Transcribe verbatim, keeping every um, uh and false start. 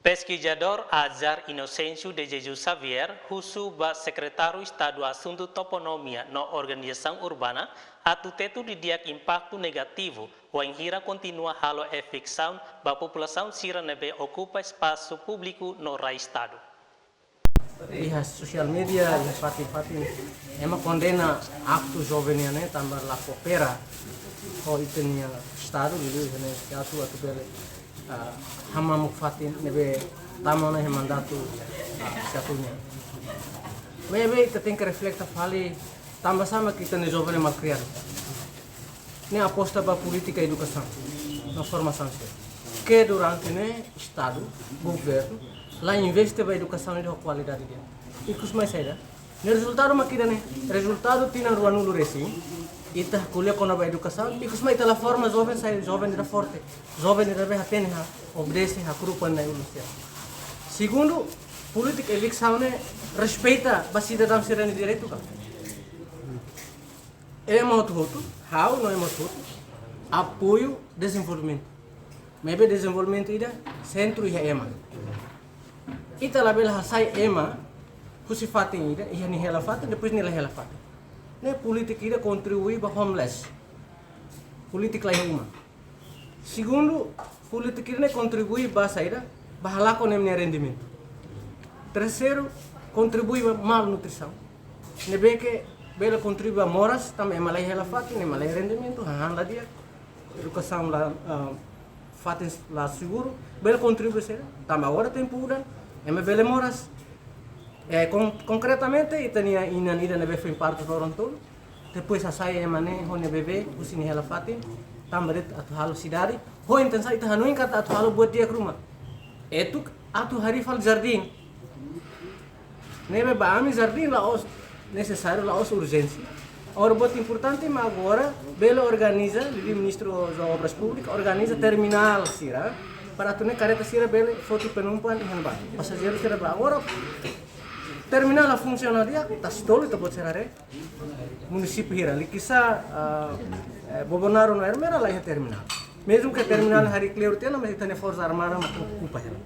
Peskizadór Azar Inocêncio de Jesus Xavier husu ba Sekretáriu Estadu Asuntu Toponímia no Organizasaun Urbana atu tetu didi'ak impaktu negativu wainhira kontinua halo eviksaun ba populasaun sira ne'ebé okupa espasu públiku no rai Estadu. Iha sosiál media, iha fatin-fatin, ema kondena aktu joven nian ne'e tanba la koopera ho ita-nia Estadu, liuliu iha ne'e atu, atu bele, ah, hamamuk fatin ne'ebé tama ona iha mandatu, ah, Estadu nian. Maibé ita tenke refleta fali tanba sá mak ita-nia joven ne'e malkriadu. Ne'e aposta ba polítika edukasaun no formasaun sira. Ke durante ne'e Estadu, governu, la investe ba edukasaun ida ho kualidade di'ak. Ikus mai saida? Ne'e rezultadu mak ida-ne'e, rezultadu tinan ruanulu resin, ita ko'alia kona-ba edukasaun, ikus mai ita la forma joven sai joven ida forte, joven ida be hatene ha, obedese, hakru'uk ba na'in-ulun sira. Segundu, polítika eviksaun ne'e respeita ba sidadaun sira-nia direitu ka? Ema hotu-hotu, ha'u no ema hotu-hotu, apoiu dezenvolvimentu. Maibé dezenvolvimentu ida sentru iha ema. Ita labele hasai ema husi fatin ida, iha nia hela fatin, depois nia la hela fatin. Ne'e polítika ida kontribui ba homeless. Polítika la iha uma. Segundu, polítika ida-ne'e kontribui ba saida, ba halakon ema nia rendimentu. Terseiru, kontribui ba malnutrisaun. Ne'ebé ke bele kontribui ba moras, tanba ema la iha hela fatin, ema la iha rendimentu, hahán la di'ak, edukasaun la, ah, fatin la seguru, bele kontribui saida, tanba agora tempu udan, ema bele moras. Eh, kon-, konkretamente, ita-nia inan ida ne'ebé foin partu loron tolu, depois hasai ema ne'e ho nia bebé husi nia hela fatin, tanba de'it atu halo sidade, ho intensaun ita hanoin katak atu halo buat di'ak ruma. Etuk atu harii fali jardín. Ne'ebé ba ami jardín la'ós nesesáriu, la'ós urjénsia. Agora buat importante mak agora bele organiza, liuliu Ministru Obras Públikas, organiza terminál sira, para atu nune'e kareta sira bele foti penumpang iha ne'ebá. Pasajeiru sira bá. Agora terminál la funsiona di'ak, Tasitolu ita-boot sira haree. Munisípiu hira, liu kisá, ah, eh, Bobonaro no Ermera la iha terminál. Mezmu ke terminál harii kleur tiha ona, mas ita-nia Forsa Armada mak okupa hela.